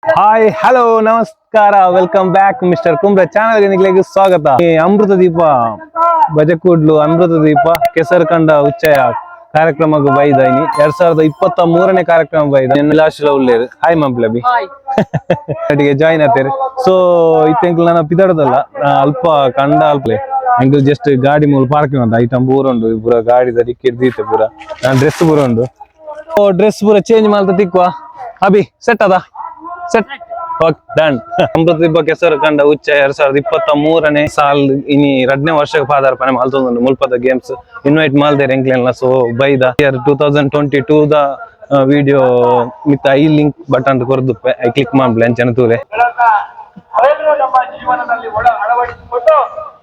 Hi, hello, ನಮಸ್ಕಾರ. Welcome back mister Kumble channel. ನಿಮಗೆ ಸ್ವಾಗತ. ಈ ಅಮೃತ ದೀಪ ಬಜಕೂಡ್ಲು ಅಮೃತ ದೀಪ ಕೆಸರು ಕಂಡ ಉಚ್ಚಯ ಕಾರ್ಯಕ್ರಮಕ್ಕೆ ಬೈದ. ಇನಿ 2023ನೇ ಕಾರ್ಯಕ್ರಮ ಬೈದ. ಲಾಸ್ಟ್ ಉಳ್ಳೇರು. ಹಾಯ್ ಮಂಪ್ಲಬಿ ಅಡಿಗೆ ಜಾಯಿನ್ ಆತೇರಿ. ಸೊ ಇತ್ತೆಂಕ್ಲು ನನ್ನ ಪಿದಾಡದಲ್ಲ ಅಲ್ಪ ಕಂಡ ಅಲ್ಪಲೆ ಎಂಕಲ್ ಜಸ್ಟ್ ಗಾಡಿ ಮೂಲ ಪಾರ್ಕಿಂಗ್ ಅಂತ ಐಟಮ್ ಪೂರ ಉಂಡು. ಪೂರ ಗಾಡಿದ ಟಿಕೆಟ್ ದೀತೆ ಪೂರ. ನಾನು ಡ್ರೆಸ್ ಪೂರ ಉಂಡು. ಡ್ರೆಸ್ ಪೂರ ಚೇಂಜ್ ಮಲ್ತ ತಿಕ್ವಾ. ಅಭಿ, ಸೆಟ್ ಅದ? Set, okay, done. ಅಮೃತ ದೀಪ ಕೆಸರು ಕಂಡ ಉಚ್ಚ 2023ನೇ ಸಾಲ್ ಇನಿ ರಡ್ನೇ ವರ್ಷಕ್ಕೆ ಪಾದಾರ್ಪಣೆ ಮಲ್ತೊಂದುಂಡು. ಮುಲ್ಪದ ಗೇಮ್ಸ್ ಇನ್ವೈಟ್ ಮಲ್ದೇರ್ ಎಂಕ್ಲೆನ್ಲ. ಸೊ ಬೈದ. ಇಯರ್ 2022 the video ಮಿತ್ತ I link button ಕೊರ್ದುಪ್ಪೆ. I click ಮಾಡ್ಲೆ ಅಂಚನೆ ತೂಲೆ. ಗಳನ್ನ ಅವೆಲ್ಲರೂ ನಮ್ಮ ಜೀವನದಲ್ಲಿ ಒಳ ಅಳವಡಿಸಿಕೊಂಡು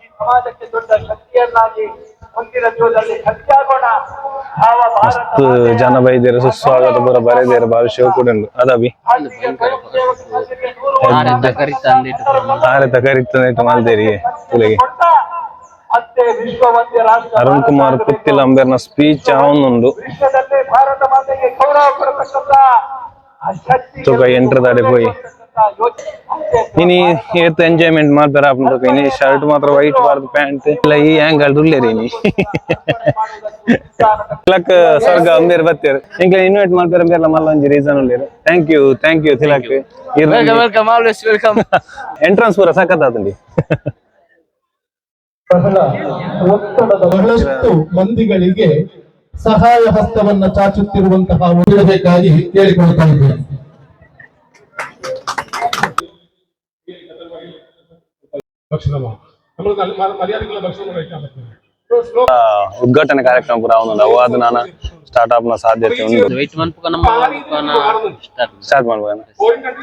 ಈ ಸಮಾಜಕ್ಕೆ ದೊಡ್ಡ ಶಕ್ತಿಯನ್ನಾಗಿ ಮುಂದಿನ ಜೀವನದಲ್ಲಿ ಶಕ್ತಿಯಾಗೋಣ. ಭಾವ ಭಾರತ ಮಸ್ತ್ ಜನ ಬೈದೇರು. ಸುಸ್ವಾಗತ ಪೂರ ಬರೆದೇರು. ಬಾರಿ ಶೋ ಕೂಡ ಉಂಡು ಅದಾಬಿ. ಭಾರತೀಯ ಸ್ವಯಂ ಸೇವಕ ಸಂಘಕ್ಕೆ 100 ತಾರೆತ ಕರಿತ ಮಲ್ದೇರಿ ತುಲೆಗೆ. ಕೊಟ್ಟ ಮತ್ತೆ ವಿಶ್ವವಂದ್ಯ ರಾಷ್ಟ್ರ ಅರುಣ್ ಕುಮಾರ್ ಭಾರತ ಪುತ್ತಿಲ್ ಅಂಬೇರ್ನ ಸ್ಪೀಚ್ ಅವನುಂಡು. ವಿಶ್ವದಲ್ಲಿ ಭಾರತ ಮಾತೆಗೆ ಗೌರವ ಕೊಡತಕ್ಕಂತ ಆ ಶಕ್ತಿ ತೂಕ ಎಂಟ್ರದಾಡೆ ಪೋಯಿ. ಯೋಚನೆ ಮತ್ತೆ ಇನಿ ಏತ್ ಎಂಜಾಯ್ಮೆಂಟ್ ಮಾಡ್ತಾರ ಆಪುಂಡು. ಇನಿ ಶರ್ಟ್ ಮಾತ್ರ ವೈಟ್ ಬಾರ್ದು ಪ್ಯಾಂಟ್ ಇಲ್ಲ. ಈ ಆಂಗಲ್ ಉಲ್ಲೇರಿ ಇನಿ. ತಿಲಕ್ ಸ್ವರ್ಗ ಅಂಬೇರ್ ಬತ್ತೇರು. ಎಂಕ್ಲೆ ಇನ್ವೈಟ್ ಮಾಡ್ತಾರೆ ಅಂಬೇರ್ಲ ಮಲ್ಲ ಒಂಜಿ reason ಉಲ್ಲೇರು. Thank you, thank you Tilak. Welcome, welcome, always welcome. Entrance ಪೂರ ಸಖತ್ ಆತುಂಡಿ. ಬಹಳ ಒತ್ತಡದ ಬಹಳಷ್ಟು ಮಂದಿಗಳಿಗೆ ಸಹಾಯ ಹಸ್ತವನ್ನ ಚಾಚುತ್ತಿರುವಂತಹ ನೀಡಬೇಕಾಗಿ ಕೇಳಿಕೊಳ್ತಾ ಇದ್ದೇನೆ. ഭക്ഷണമാണ് നമ്മൾ നല്ല മര്യാദക്കുള്ള ഭക്ഷണം കഴിക്കാൻ പറ്റുന്നത്. ಉದ್ಘಾಟನೆ ಕಾರ್ಯಕ್ರಮ ಪೂರ ಅವನುಂಡು. ಅವು ಅದು ನಾನು ಸ್ಟಾರ್ಟ್ ಆಪ್ನ ಸಾಧ್ಯತೆ ಉಂಡು. ವೆಯ್ಟ್ ಮನ್ಪುಕ ನಮ್ಮ ಸ್ಟಾರ್ಟ್. ಸ್ಟಾರ್ಟ್ ಮಾಡ್ಬೋದ?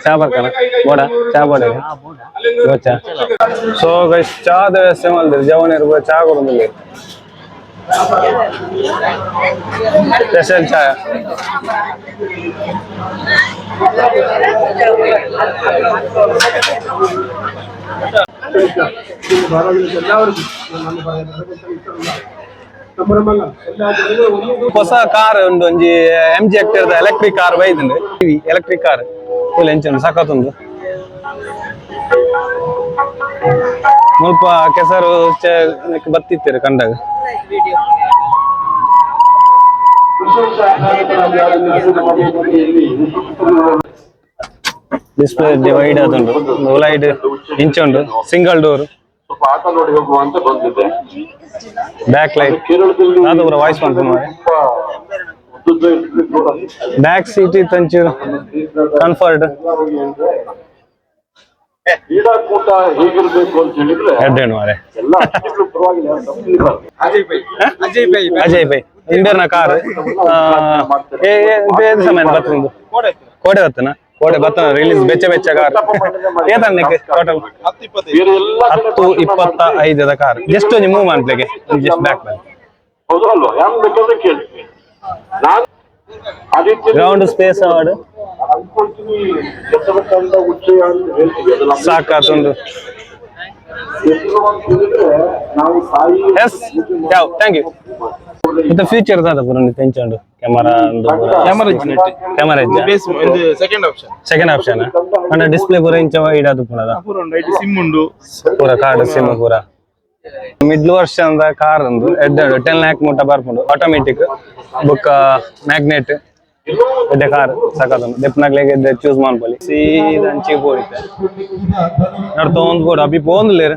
ಚಾ ಬರ್ಕನ ಬೋಡ? ಚಾ ಬೋಡ. ಚಾ. ಸೊ ಗೈಸ್, ಚಾದ ವ್ಯವಸ್ಥೆ ಮಲ್ದಿರಿ. ಜವನಿರು ಪೂರ ಚಾ ಕೊಡೊಂದುಲ್ಲೆರ್. ಸ್ಪೆಷಲ್ ಚಾ. എല്ലാവർക്കും ഞാൻ നന്ദി പറയുന്നത്. സംരംഭങ്ങൾ എല്ലാ ജനങ്ങളും ഒന്നും ಹೊಸ ಕಾರ್ ಉಂಡು ಒಂಜಿ M G Astor electric car ಬೈದುಂಡು. ಎಲೆಕ್ಟ್ರಿಕ್ ಕಾರ್ ಫುಲ್ ಎಂಚ ಸಖತ್ ಉಂಡು. ಮುಲ್ಪ ಕೆಸರು ಬತ್ತಿತ್ತೀರ ಕಂಡಾಗ. ವಿಶೇಷ ನಾಯಕರಾಗಿ ಆಗಮಿಸಿ ನಮ್ಮ ವೇದಿಕೆಯಲ್ಲಿ ಡಿಸ್ಪ್ಲೇ ಡಿವೈಡ್ ಆದುಂಡು. ಲೈಟ್ ಇಂಚ ಉಂಡು. Single door. ಸ್ವಲ್ಪ ಆಟ ನೋಡಿ ಹೋಗುವ ಅಂತ ಬಂದಿದ್ದೆ. ಬ್ಯಾಕ್ ಲೈಟ್ ಕೇರಳದಲ್ಲಿ ದಾದ ಪೂರ ವಾಯ್ಸ್ ಪನ್ಪುನ. ತುಂಬಾ ಉದ್ದುದ್ದ ಇರ್ತದೆ ಕೂಡ. ಬ್ಯಾಕ್ ಸೀಟ್ ಇತ್ತಂಚೂರು ಕಂಫರ್ಟ್. ಅಂದ್ರೆ ಕ್ರೀಡಾಕೂಟ ಹೇಗಿರ್ಬೇಕು ಅಂತ ಹೇಳಿದ್ರೆ ಎಡ್ಡೆ ಮಾರೆ. ಎಲ್ಲ ಅತಿಥಿಗಳು ಪರವಾಗಿಲ್ಲ, ಯಾರು ತಪ್ಪಿಲ್ಲ. ಅಜಯ್ ಬೈ ಇಂಬೇರ್ನ ಕಾರ್. ಸಮಯ ಬತ್ತುಂದು. ಕೋಡೆ ಬತ್ತನ, ಕೋಡೆ ಬತ್ತನ ರಿಲೀಸ್. ಬೆಚ್ಚ ಬೆಚ್ಚ ಕಾರ್. ಏತನ್ನಕ್ಕೆ ಟೋಟಲ್? ಬೇರೆ ಎಲ್ಲ ಕಡೆ ಹತ್ತು ಇಪ್ಪತ್ತ ಐದದ ಕಾರ್. ಜಸ್ಟ್ ಒಂಜಿ ಮೂವ್ ಮಾಡ್ಲಿಕ್ಕೆ ಜಸ್ಟ್ ಬ್ಯಾಕ್. ಹೌದು ಅಲ್ವಾ? ಯಾರು ಬೇಕಾದ್ರೆ ಕೇಳ್ತೀನಿ ನಾನು ಆದಿತ್ಯ. Ground space award. ನಾನು ಅನ್ಕೊಳ್ತೀನಿ ಕೆಸರು ಕಂಡ ಉಚ್ಚಯ ಅಂತ ಹೇಳ್ತೀವಿ. ಅದು ನಮ್ಮ ಸಾಕಾತುಂಡು. ಹೆಸರು ಅಂತ ಹೇಳಿದ್ರೆ ನಾವು ತಾಯಿ ಎಸ್ ಯಾವ, thank you. ಮತ್ತೆ ಫ್ಯೂಚರ್ ದಾದ ಪೂರ ಎಂಚ ಉಂಡು? ಕ್ಯಾಮರಾ? ಕ್ಯಾಮರಾ. ಕ್ಯಾಮರಾ ಇಜ್ಜಾ? ಬೇಸ್ ಒಂದು ಸೆಕೆಂಡ್ ಆಪ್ಷನ್. ಸೆಕೆಂಡ್ ಆಪ್ಷನ್ ಅಂಡ ಡಿಸ್ಪ್ಲೇ ಪೂರ ಇಂಚ ವೈಡ್ ಅದು ಪೂರ. ಪೂರ ಉಂಡು, ಐಟ್ ಸಿಮ್ ಉಂಡು. ಪೂರ ಕಾರ್ಡ್ ಸಿಮ್ ಪೂರ. ಮಿಡ್ಲ್ ವರ್ಷನ್ ದ ಕಾರ್ ಉಂದು. ಎಡ್ಡೆ 10 ಲ್ಯಾಕ್ ಮುಟ್ಟ ಬರ್ಪುಂಡು. ಆಟೋಮೆಟಿಕ್ ಬೊಕ್ಕ ಮ್ಯಾಗ್ನೆಟ್. ಎಡ್ಡೆ ಕಾರ್, ಸಖತ್ ಉಂಡು. ದೆಪ್ಪನಗ್ಲೆಗ್ ಎಡ್ಡೆ ಚೂಸ್ ಮನ್ಪೊಲಿ. ಸೀದಾ ಅಂಚಿ ಪೋಡಿತ್ತೆ ನಡ್ತೊಂದು ಬೋಡು. ಅಭಿ ಪೋಂದುಲ್ಲೆರ್.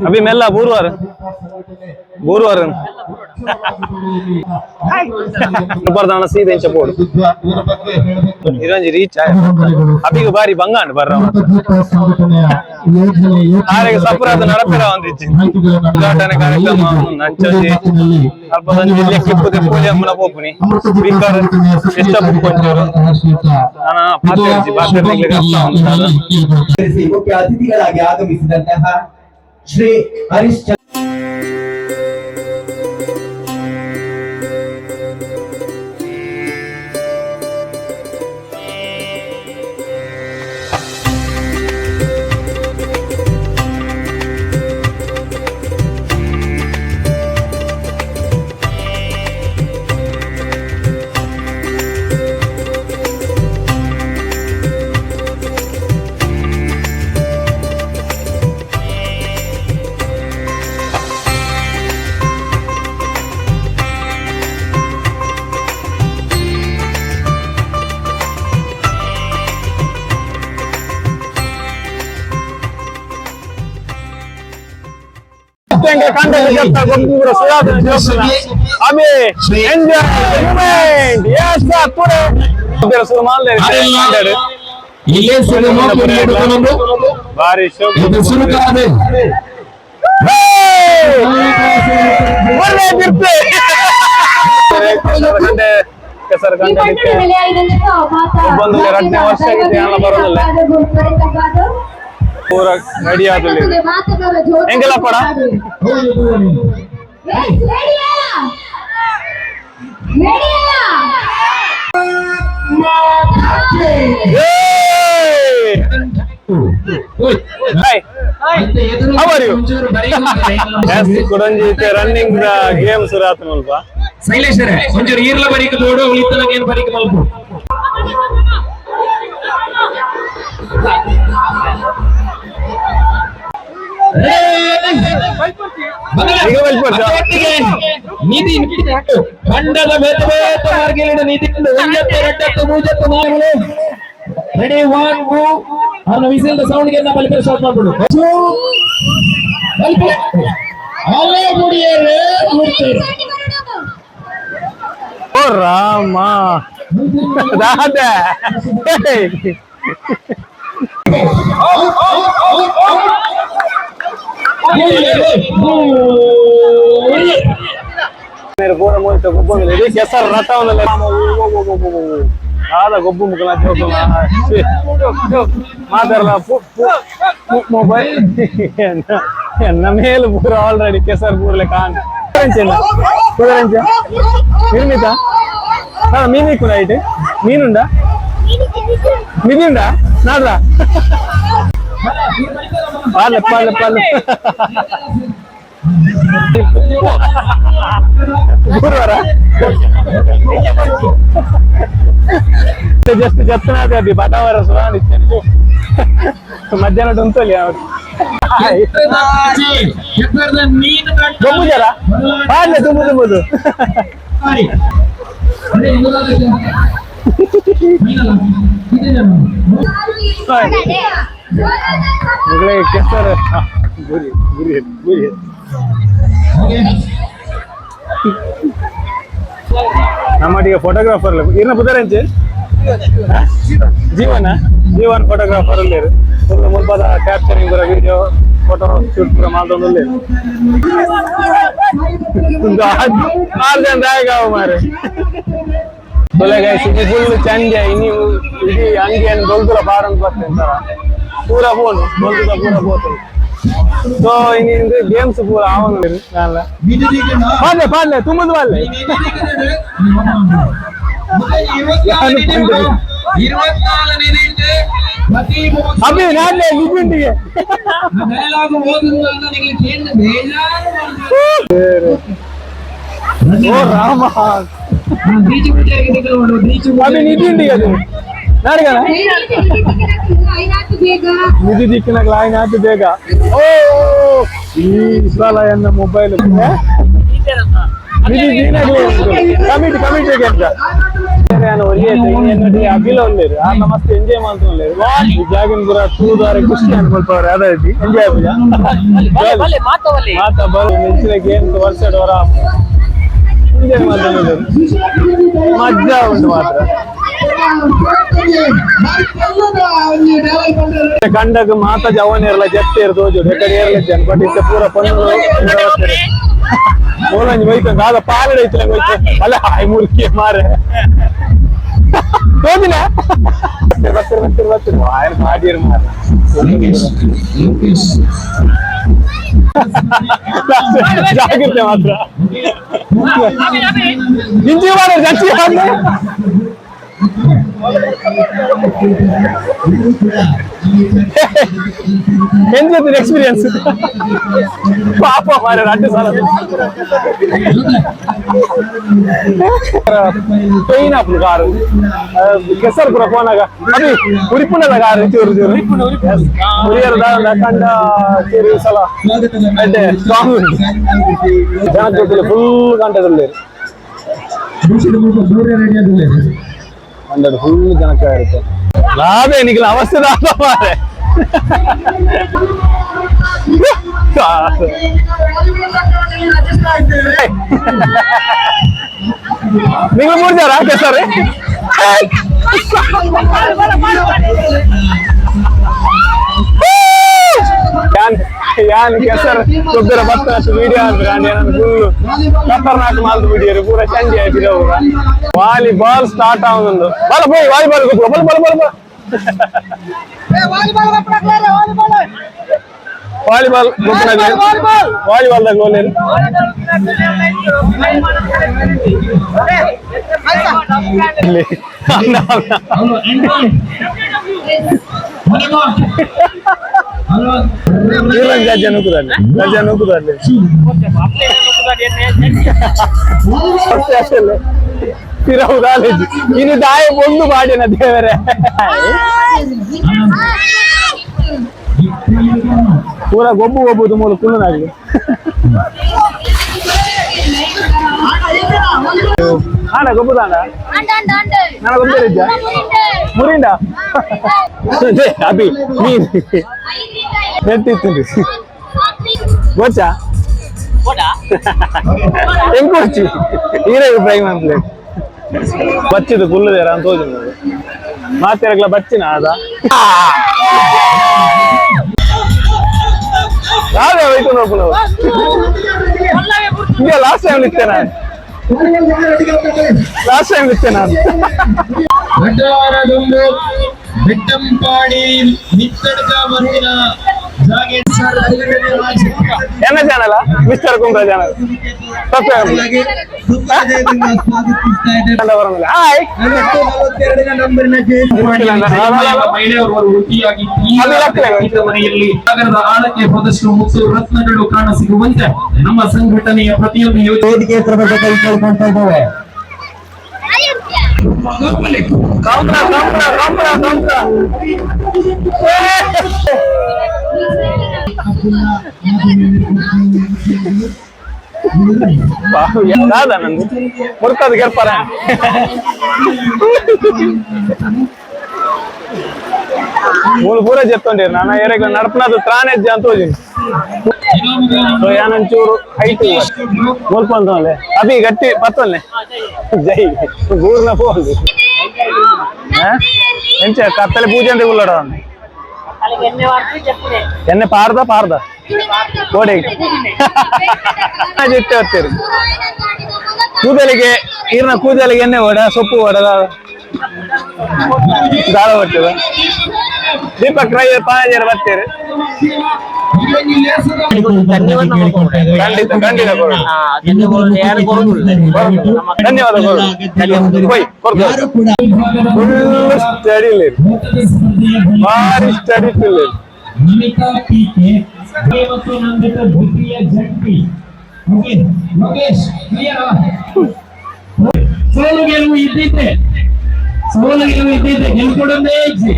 ಅಭಿ ಮೆಲ್ಲ ಬೂರ್ವಾರ್ ಬೂರ್ವಾರ್ ಬರ್ದಾಣ. ಸೀದಾ ಇಂಚ ಪೋಡು. ಇವರ ಬಗ್ಗೆ ಹೇಳಬೇಕು. ಇರೊಂಜಿ ರೀಚ್ ಆಯ. ಅಭಿಗೆ ಬಾರಿ ಬಂಗಾಂಡ್ ಬರ್ರ. ದೀಪ ಸಂಘಟನೆಯ ಯೋಜನೆ ಆರೆಗ್ ಸಪುರಾದ ನಡಪಿರ ಒಂದಿಜ್ಜಿ. ಉದ್ಘಾಟನೆ ಕಾರ್ಯಕ್ರಮ ಅಂಚೊಂಜಿ ಅಲ್ಪ ಒಂಜಿ ಲೆಕ್ಕಿಪ್ಪುದೆ ಪೂಜೆ ಅಮ್ಮನ ಪೋಪುನಿ. ಸ್ಪೀಕರ್ ಎಷ್ಟ ಬುಕ್ ನಾನ ಪಾತೆರ್ಜಿ ಪಾತೆರ್ನಿಗ್ಲೆ ಕಷ್ಟ ಉಂಟು. ಮುಖ್ಯ ಅತಿಥಿಗಳಾಗಿ ಆಗಮಿಸಿದಂತಹ ಶ್ರೀ ಹರೀಶ್ ಕಂಡ ಗೊಬ್ಬರ ಅಬಿ enjoy moment S ಪೂರ ಶುರು ಮಾಡ್ಲೆ ಇಲ್ಲೇ ಬಾರಿ ಶೋಕ್ ಒಳ್ಳೆ ಬಿರ್ತೆ ಕೆಸರು ಕಂಡೆ ಒಬ್ಬೊಂದು ಎರಡನೇ ವರ್ಷ ಆಗಿದೆ ಅಲ್ಲ ಬರೋದಿಲ್ಲ. ಪೂರ ರೆಡಿ ಆದಲ್ಲಿ ಹೆಂಗೆಲ್ಲ ಪಡ? Hi, how are you? Yes, ಕುಡಂಜಿ running game ಶುರು ಆತನಲ್ಪ. ಶೈಲೇಶ್ವರ ಒಂಚೂರು ಈರ್ಲ ಬರಿಕ ದೋಡು ಉಳಿತನಾಗ ಏನ್ ಬರಿಕ ಮಲ್ಪು. ಈಗ ಬಲ್ಪಡ್ಸ. ನಿಧಿ ಖಂಡದ ಬೇತ ಬೇತ ಮಾರ್ಗಲಿಡ ನಿಧಿ ಒಂಜತ್ತು ಎರಡತ್ತು ಮೂಜತ್ತು ನಾಲ್ಕು ರೆಡಿ 1 2 ಅವನ ವಿಸಿಲ್ ಸೌಂಡ್ ಗೆ ಬಲಿಪೆ ಸ್ಟಾರ್ಟ್ ಮಾಡ್ಬಿಡು. ಬಲಿಪೆ ಅಲ್ಲೇ ಮುಡಿಯರೆ ಮುಡ್ತೀರ. ಓ ರಾಮ ದಾದ ಪೂರ ಮೋಯ್ತ ಗೊಬ್ಬ ಇಡೀ ಕೆಸರು ರಥ ಒಂದಲ್ಲ. ಆದ ಗೊಬ್ಬು ಮುಖಲ ಮಾತಾಡಲ್ಲ ಮೊಬೈಲ್ ಎನ್ನ ಮೇಲೆ ಪೂರ ಆಲ್ರೆಡಿ ಕೆಸರು ಪೂರ್ಲೆ ಕಾಣ್ ನಿರ್ಮಿತ ಮೀನು ಕೂಡ ಐಟ್ ಮೀನುಂಡ ಮಿದಿಯುಂಡ ನಾಡ್ರ ಪಾಲೆ ಪಾಲೆ ಪಾಲೆ ಗುರುವಾರ ಜಸ್ಟ್ ಜತ್ತನಾದ ಅದಿ ಬಟವರ ಸುರಾಣಿ ಮಧ್ಯಾಹ್ನ ಉಂಟಲ್ಲಿ ಅವ್ರು ಗೊಬ್ಬುಜರ ಪಾಡ್ಲೆ ತುಂಬು ತುಂಬುದು. ಮಗಳೇ ಕೆಸರು ಗುರಿ ಗುರಿ ಗುರಿ ನಮ್ಮಟಿಗೆ ಫೋಟೋಗ್ರಾಫರ್ ಇರ್ನ ಪುದರಂಚೆ ಜೀವನ ಜೀವನ್ ಫೋಟೋಗ್ರಾಫರ್ ಉಲ್ಲೇರು ಫುಲ್ ಮುಲ್ಪದ ಕ್ಯಾಪ್ಚರಿಂಗ್ ಪೂರ video photo shoot ಪೂರ ಮಾಡ್ದೊಂದು ಆರು ಜನ ದಾಯಕ ಮಾರೆ. ತೊಲೆ ಗೈಸ್ ಇನಿ ಫುಲ್ ಚಂಜೆ ಇನಿ ಇಡೀ ಅಂಗಿಯನ್ನು ದೊಲ್ದುಲ ಪಾಡೊಂದು ಬರ್ತೇನೆ ತರ ಪೂರ ಫೋನ್ ದೊಲ್ದುಲ ಪೂರ ಪೋತುಂಡು. ಸೊ ಇನಿ ಗೇಮ್ಸ್ ಪೂರ ಆವೊಂದು ನಾನ್ಲ ಪಾಡ್ಲೆ ಪಾಡ್ಲೆ ತುಂಬುದು ಪಾಡ್ಲೆ ಅಭಿ ನಾಡ್ಲೆ ನಿಜುಂಡಿಗೆ. ಓ ರಾಮ ಅಭಿ ನಿಜುಂಡಿಗೆ ಅದು ನಾಡ್ಗಣ ನಿಧಿ ದಿಕ್ಕಿನಾಗ ಲಾಯ್ನ್ ಆತು ಬೇಗ. ಓ ಈ ಸಲ ಎನ್ನ ಮೊಬೈಲ್ ನಿಧಿ ದಿನಾಗ್ಲೇ ಕಮಿಟಿ ಕಮಿಟಿ ಅಂತ ಅಭಿಲ ಉಲ್ಲೇರು ಆ ಮಸ್ತ್ ಎಂಜಾಯ್ ಮಾಡ್ತಾರೆ. ಈ ಜಾಗನ್ ಪೂರ ತೂದಾರೆ ಖುಷಿ ಅನ್ಕೊಳ್ತಾವ್ರೆ ಅದ ಎಂಜಾಯ್ ಮಾತಾ ಬರ ಮೆಂಚಿನ ಗೇಮ್ಸ್ ವರ್ಷ ಹೊರ ಎಂಜಾಯ್ ಮಾಡ್ತಾರೆ ಮಜ್ಜಾ ಉಂಟು ಮಾತ್ರ. ಕಂಡಗ ಮಾತಾ ಜವನ್ ಇರಲ್ಲ ಜತ್ತೆ ಇರ್ ತೋಜು ಎಕಡೆ ಇರಲ್ಲ ಜನ ಬಟ್ ಇತ್ತ ಪೂರ ಪೊಣ್ಣು ಮೂಲಂಜಿ ಹೋಯ್ತು ದಾದ ಪಾಲಡೆ ಐತಲೆ ಹೋಯ್ತು ಅಲ್ಲ ಹಾಯ್ ಮುರ್ಕಿ ಮಾರೆ ತೋಜಿನ ಬರ್ತಿರ್ ಬರ್ತಿರ್ ಬರ್ತಿರ್ ವಾಯರ್ ಮಾಡಿರ್ ಮಾರೆ ಜಾಗ್ರತೆ ಮಾತ್ರ ಇಂಜಿ ಮಾಡ ಜಂಚಿ ಮಾಡ ಎಂಜಾಯ್ ಎಕ್ಸ್ಪೀರಿಯನ್ಸ್ ಪಾಪ ಮಾರೆ ಅಡ್ಡು ಸಲ ಪೈನ್ ಆಪುಂಡು ಕಾರು ಕೆಸರು ಪೂರ ಪೋನಾಗ ಅಭಿ ಉರಿಪುಂಡದ ಕಾರು ಚೂರು ಚೂರು ಉರಿಯರ ದಾದ ಕಂಡ ಚೂರು ಸಲ ಅಡ್ಡೆ ಸ್ಟ್ರಾಂಗ್ ಉಂಟು ಜನ ಜೊತೆ ಫುಲ್ ಗಂಟೆದಲ್ಲಿ ಫುಲ್ ಜನಕ್ಕೆ ಇರುತ್ತೆ ಲಾಭ ನಿಖಿಲ ಅವಸ್ಥೆ ದಾದ ಮಾರೆ. ನೀವು ಮೂರು ಜನ ಕೆಸರು. ಯಾನ್ ಯಾನ್ ಕೆಸರು ಗೊಬ್ಬರ ಬತ್ತ ವಿಡಿಯೋ ಅಂದ್ರೆ ನಾನು ಫುಲ್ ಖತರ್ನಾಕ್ ಮಾಲ್ದು ಬಿಡಿಯರು ಪೂರ ಚಂಡಿ ಆಯ್ತಿರ. ವಾಲಿಬಾಲ್ ಸ್ಟಾರ್ಟ್ ಆವೊಂದು. ಬಲ ಪೋಯ್ ವಾಲಿಬಾಲ್ ಗೊಬ್ಬರ ಬಲ ಬಲ ಬಲ ಬಲ. ವಾಲಿಬಾಲ್ ಗೊಬ್ಬರ, ವಾಲಿಬಾಲ್ ದಾಗ ಗೋಲ್. ಇಲ್ಲಿ ರಜೆ ನೂಕುದಲ್ಲಿ, ರಜೆ ನೂಕುದಲ್ಲಿ ಪಿರವು ಕಾಲೇಜ್. ಇನ್ನು ದಾಯ ಒಂದು ಮಾಡಿನ ದೇವರೇ. ಪೂರ ಗೊಬ್ಬು ಗೊಬ್ಬುದು ಮೂಲ ಕುಲ್ಲನಾಗ್ಲಿ. ಆಣ ಗೊಬ್ಬುದಾಂಡ ನಾನು ಗೊಬ್ಬರಿದ್ದ ಮುರಿಂಡ ಅಭಿ ನೀನ್ ನೆಟ್ಟಿತ್ತು ಗೊಚ್ಚಾ ಹೆಂಗ್ ಕೊಚ್ಚಿ ಈರೇ ಫ್ರೈ ಪ್ಲೇಟ್ ಬಚ್ಚಿದು ಕುಲ್ಲದೇರ ಅಂತ ಹೋಗಿ ಮಾತಿರಗ್ಲ ಬಚ್ಚಿನ ಅದ ರಾವೆ ಹೋಯ್ತು ನೋಡ್ಕೊಂಡು. ಈಗ ಲಾಸ್ಟ್ ಟೈಮ್ ಇತ್ತೆ ನಾನು, ಲಾಸ್ಟ್ ಟೈಮ್ ಇತ್ತೆ ನಾನು. ವಡ್ಡಾರದೊಂದು ಬೆಟ್ಟಂಪಾಡಿ ಮಿತ್ತಡ್ಕ ಬರುವಿನ ಜಾಗೆ. ಎನ್ನ ಚಾನಲ್? Mister ಕುಂಬ್ರ channel. ಹಾಯ್. ಮಹಿಳೆಯವರು ವೃತ್ತಿಯಾಗಿ ಮನೆಯಲ್ಲಿ ಸಾಗರದ ಆಳಕ್ಕೆ ಹೋದಷ್ಟು ಮುತ್ತು ರತ್ನಗಳು ಕಾಣ ಸಿಗುವಂತೆ ನಮ್ಮ ಸಂಘಟನೆಯ ಪ್ರತಿಯೊಂದು ಯೋಜನೆ ವೇದಿಕೆ ಹತ್ರ ಬರ್ಬೇಕಾಗಿ ಕೇಳ್ಕೊಳ್ತಾ ಇದ್ದೇವೆ. ಕಾಂಪ್ರ ಕಾಂಪ್ರ ಕಾಂಪ್ರ ಕಾಂಪ್ರ. ದಾದ ನಂದು ಮುರ್ಕದು ಗೆರ್ಪಾರ. ಮೂಲು ಪೂರ ಜೆತ್ತೊಂಡೇರು. ನಾನು ಎರೆಗ್ ನಡಪನದು ತ್ರಾನೆಜ್ಜ ಅಂತ ಹೋಜಿನಿ. ಸೊ ಯಾನೊಂಚೂರು ಹೈಟ್ ಮುಲ್ಪ. ಅಭಿ ಗಟ್ಟಿ ಪತ್ತೊಲ್ಲೆ. ಜೈ ಗೂರ್ನ ಪೋದು ಎಂಚ ಕತ್ತಲೆ ಪೂಜೆ ಅಂತ ಉಳ್ಳಡ. ಎಣ್ಣೆ ಪಾರ್ದ ಪಾರ್ದ ಕೋಡೆ ಜಿಟ್ಟೆ ಬರ್ತೀರಿ. ಕೂದಲಿಗೆ, ಈರ್ನ ಕೂದಲಿಗೆ ಎಣ್ಣೆ ಓಡ, ಸೊಪ್ಪು ಓಡ, ದಾಳ ಬರ್ತದ. ದೀಪಕ್ ರೈ ಪಾಯಜರ ಬರ್ತೀರಿ. ಖಂಡಿತ ಖಂಡಿತ ಕೊಡು. ಧನ್ಯವಾದ ಕೊಡು. ಹೋಯ್ ಕೊಡ್ತು. ಫುಲ್ ಸ್ಟಡಿ, ಭಾರಿ ಸ್ಟಡಿ ಫುಲ್. ನಮಿತಾ ಪಿಕೆ ಮತ್ತು ನಂದಿತ ದ್ವಿತೀಯ ಜಂಟಿ. Okay Lokesh, clear? ಸೋಲು ಗೆಲುವು ಇದ್ದಿದ್ದೆ, ಸೋಲು ಗೆಲುವು ಇದ್ದಿದ್ದೆ, ಗೆಲ್ಕೊಡೊಂದೇ ಇಜ್ಜಿ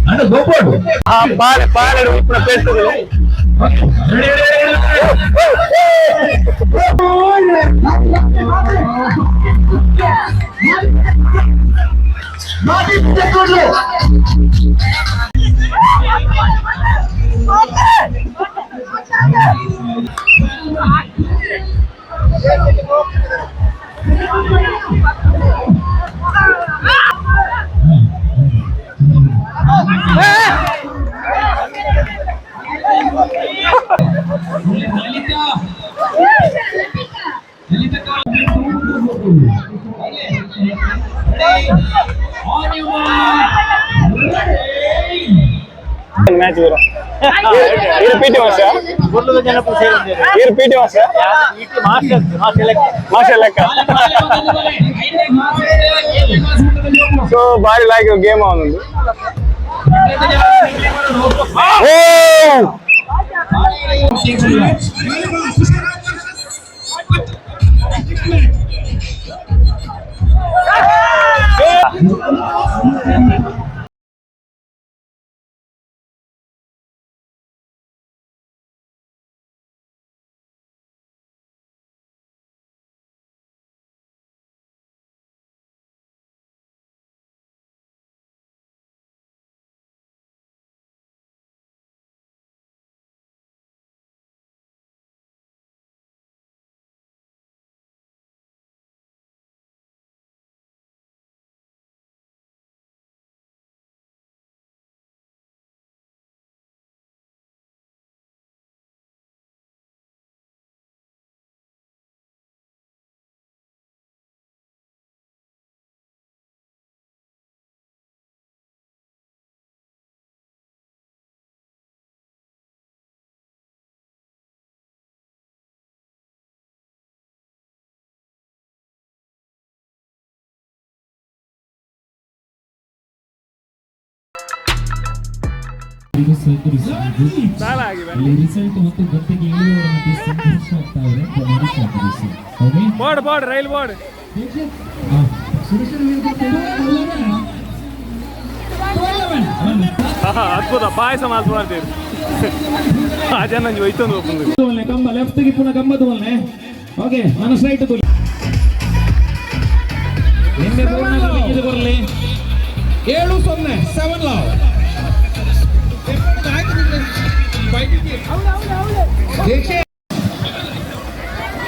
ಅಂದ್ರೆ ಗೊಬ್ಬಡು. ಆ ಪಾಲೆ ಪಾಲೆ ಉಪ್ಪುನ paste. Ready ready. Lalitha Lalitha. Match ಬರೋ. ಇರು PT master, ಇರು PT master. Master ಲೆಕ್ಕ. ಸೊ ಬಾರಿ ಲಾಗಿ ಗೇಮ್ ಅವನೊಂದು. ಓ ರಿಸಲ್ಟ್ ಮತ್ತು ಗದ್ದೆಗೆ ಇಳಿಯುವವರ ಮಧ್ಯೆ ಸಂಘರ್ಷ ಆಗ್ತಾ ಇದೆ. Board board rail board. ಅದ್ಭುತ ಪಾಯಸ ಮಾಲ್ತು ಮಾಡ್ತೀರಿ. ಆ ಜನ ಒಂಜಿ ಒಯ್ತೊಂದು ಹೋಗ್ಬೋದು. ಕಂಬ ಲೆಫ್ಟ್ ಗೆ ಪುನಃ ಕಂಬ ತೋಲ್ನೆ. ಓಕೆ, ನಾನು ಸ್ಟ್ರೈಟ್ ತೋಲಿ. ನಿನ್ನೆ ಪೂರ್ಣ ಬರಲಿ. 7-0, 7 ಲಾವ್.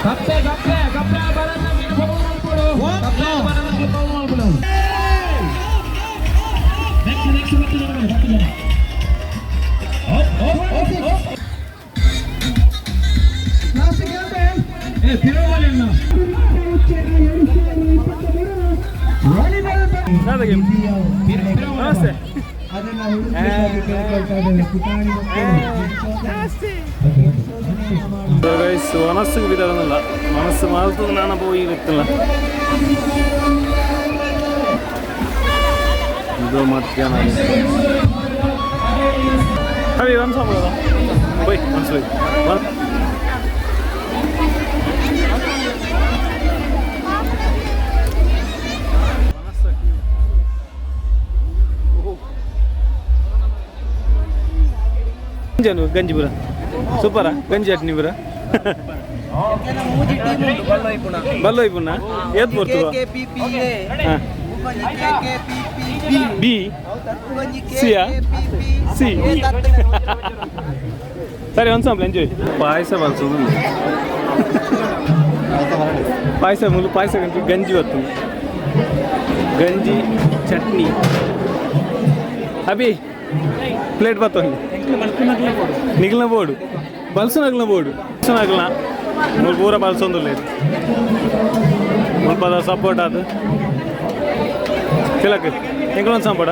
ಕಪ್ಪೆ ಕಪ್ಪೆ ಕಪ್ಪೆ ಬರಲ್ಲ. ಕಪ್ಪೆ ಬರಲ್ಲ. ನೆಕ್ಸ್ಟ್ ನೆಕ್ಸ್ಟ್ 10 ಜನ ಬನ್ನಿ, 10 ಜನ. Up, up, up, up. ಏ, ತಿರುವಲ್ಲಿ ಅಣ್ಣ. ನಮಸ್ತೆ. ಗೈಸ್, ಮನಸ್ಸಿಗೆ ಬಿದ್ದಾರಲ್ಲ, ಮನಸ್ಸು ಮಾಲ್ತು ನಾನು ಪೋಯಿ ಗೊತ್ತಿಲ್ಲ. ಇದು ಮಧ್ಯಾಹ್ನ ಅವಿ ಒಂದು ಸಾಂಬಾರ ಬೈ ಮನಸ್ಸು ಬೈ. ಗಂಜಿ ಗಂಜಿ ಪೂರ ಸೂಪರಾ? ಗಂಜಿ ಚಟ್ನಿ ಪೂರ ಬಲ್ಲೋ ಇಪ್ಪುನ ಏತ್ ಬರ್ತದ? ಬಿ ಸಿಯಾ ಸಿ. ಸರಿ, ಒಂದು ಸಾಂಬ್ಲ ಎಂಜಾಯ್. ಪಾಯಸ ಬಲ್ಸೋದು, ಪಾಯಸ ಮುಲು ಪಾಯಸ ಗಂಜಿ ಗಂಜಿ ಬರ್ತದೆ, ಗಂಜಿ ಚಟ್ನಿ. ಅಭಿ, ಪ್ಲೇಟ್ ಬತ್ತೊಂದು ನಿಗ್ಲ ಬೋರ್ಡು ಬಲ್ಸು ನಗ್ಲ ಬೋರ್ಡು ಬಲ್ಸು ನಗ್ಲ ಮೂರು ಪೂರ ಬಲ್ಸೊಂದುಲ್ಲ. ಮುಲ್ಪದ ಸಪೋರ್ಟ್ ಅದು ತಿಲಕ್ ಎಂಕ್ಲೊಂದು ಸಂಪಡ.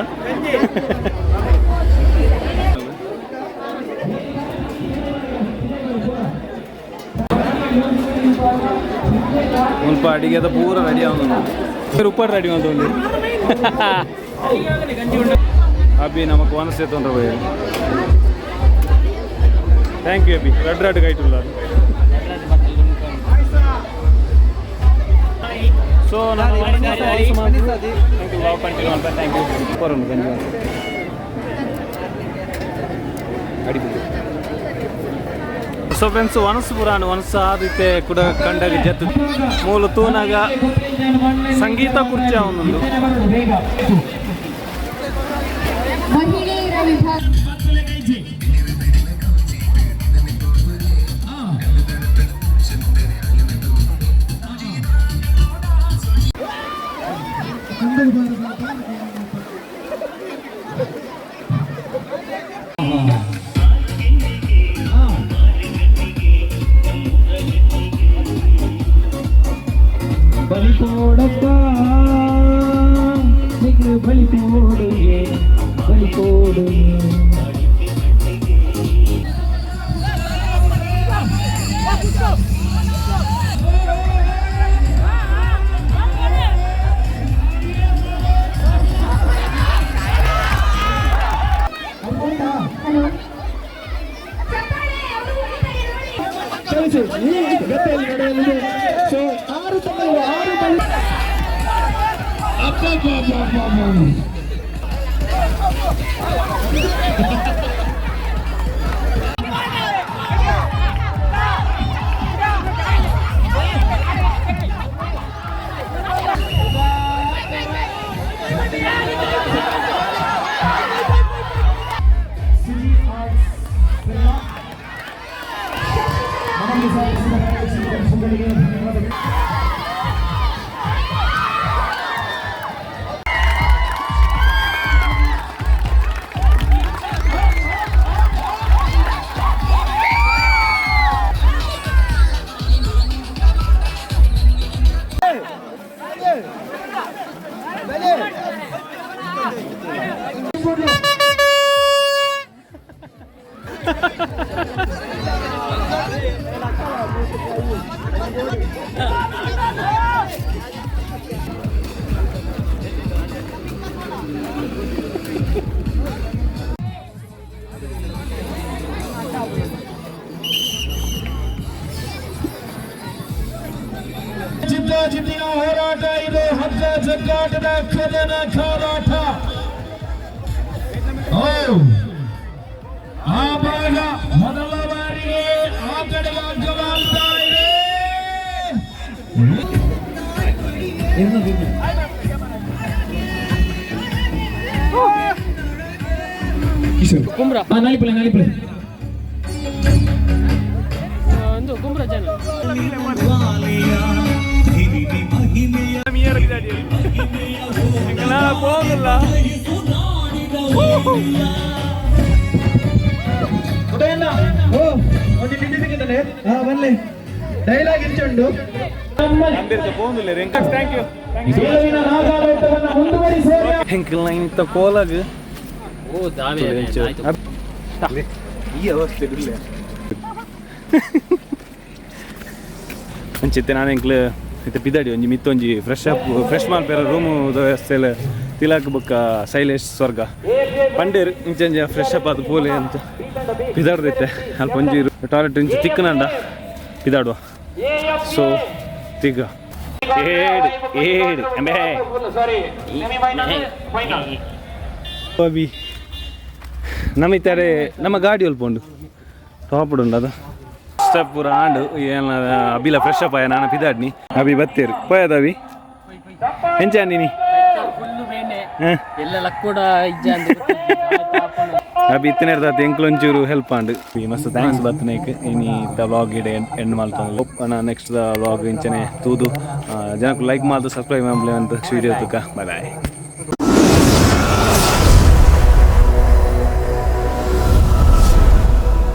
ಮುಲ್ಪ ಅಡಿಗೆದ ಪೂರ ರೆಡಿ ಆವೊಂದುಂಡು. ಉಪ್ಪಡ್ ರೆಡಿ ಆವೊಂದುಂಡು. ಅಭಿ ನಮಕ್ ವನಸ್ ಎತ್ತೊಂಡ್ರ ಪೋಯೆರ್. Thank you Abhi. Red red ಕೈಟುಲ್ಲ. So ನಾನು thank you love continue ಅಂತ. Thank you. Super ಉಂಟು ಗಂಜಿ ಅಡಿಪುಡಿ. ಸೊ ಫ್ರೆಂಡ್ಸ್, ವನಸು ಪುರಾಣ ವನಸು ಆದಿತ್ತೆ ಕುಡ ಕಂಡಗ ಜತ್ತು ಮೂಲು ತೂನಾಗ ಸಂಗೀತ ಕುರ್ಚಿ ಅವನೊಂದು. ಮಹಿಳೆಯರ ವಿಭಾಗ. ಬಲಿ ಪೋಡಪ್ಪ ನಿಗ್ಲು ಬಲಿ ಪೋಡುಗೆ ಬಲಿ ಪೋಡುಗೆ. ಕ್ಷಮಿಸಿ, ಈ ಗದ್ದೆಯಲ್ಲಿ ನಡೆಯಲಿದೆ. ಸೊ ಆರು ತಂಡಗಳು, ಆರು ಬಳಿ. ಜಗ್ಗಾಟ ಇದು, ಹಗ್ಗ ಜಗ್ಗಾಟದ ಕದನ ಕಾದಾಟ. ಓ, ಆ ಭಾಗ ಮೊದಲ ಬಾರಿಗೆ ಆ ಕಡೆಗೆ ಅಗ್ಗವಾಗ್ತಾ ಇದೆ. ಕುಮ್ರ. ನಲಿಪುಲೆ ನಲಿಪುಲೆ. ಒಂದು ಕುಮ್ರ ಜನ. ಓ ಒಂದು ನಿಂತಿದ್ದನೆ ಹಾ ಬನ್ನಿ ಡೈಲಾಗ್ ಇಂಚುಂಡು. Thank you. ಗೆಲುವಿನ ನಾಗಾಲೋಟವನ್ನು ಮುಂದುವರಿಸುವ ಎಂಕಲ್ ಇತ್ತ ಕೋಲಾಗ್. ಓ ದಾವೆ ಆಯ್ತು. ಈ ಅವಸ್ಥೆ ಇಲ್ಲ. ಅಂಚಿತ್ತೆ ನಾನು ಎಂಕ್ಲು ಇತ್ತೆ ಪಿದಾಡಿ ಒಂಜಿ ಮಿತ್ತೊಂಜಿ ಫ್ರೆಶ್ ಅಪ್ ಫ್ರೆಶ್ ಮಲ್ಪೆರ ರೂಮು ವ್ಯವಸ್ಥೆ ಎಲ್ಲ. ತಿಲಕ್ ಬೊಕ್ಕ ಶೈಲೇಶ್ ಸ್ವರ್ಗ ಪಂಡೇರು ಇಂಚಂಜ ಫ್ರೆಶ್ ಅಪ್ ಅದು ಪೋಲೆ ಅಂತ ಪಿದಾಡ್ದೈತೆ. ಅಲ್ಪ ಒಂಜಿ ಟಾಯ್ಲೆಟ್ ಇಂಚ ತಿಕ್ಕನಂಡ ಪಿದಾಡುವ. ಸೊ ತಿಗ ಏಡು ಏಡು ಅಂಬೆ. ಅಭಿ ನಮ್ಮ ಇತ್ತಾರೆ ನಮ್ಮ ಗಾಡಿ ಒಲ್ಪ ಉಂಡು ಟಾಪ್ ಉಂಡು ಅದು ಸ್ಟೆಪ್ ಪೂರ ಆಂಡು. ಏನ ಅಬಿಲ ಫ್ರೆಶ್ ಅಪ್ ಆಯ, ನಾನು ಪಿದಾಡ್ನಿ. ಅಭಿ ಬತ್ತೇರು ಪೋಯದ. ಅಭಿ, ಎಂಚ ನೀನಿ? ಫುಲ್ಲು ಬೇನೆ. ಹಾಂ. ಎಲ್ಲ ಲಕ್ಕೂಡ ಇಜ್ಜ ಅಂದ್ ಗೊತ್ತಿಜ್ಜಿ. ಅಭಿ ಇತ್ತನೇರ್ದಾತ ಎಂಕ್ಲು ಒಂಚೂರು ಹೆಲ್ಪ್ ಆಂಡು. ಈ ಮಸ್ತ್ thanks ಬತ್ತನೇಕ್. ಇನಿ the vlog ಇಡೆ ಎಂಡ್ ಮಲ್ತೊಂದು ನೆಕ್ಸ್ಟ್ the vlog ಇಂಚನೆ ತೂದು ಜನಕ್ಕೆ ಲೈಕ್ ಮಾಲ್ತು ಸಬ್ಸ್ಕ್ರೈಬ್ ಮಾಡ್ಲಿ ಅಂತ ವಿಡಿಯೋ ತುಕ. Boy boy.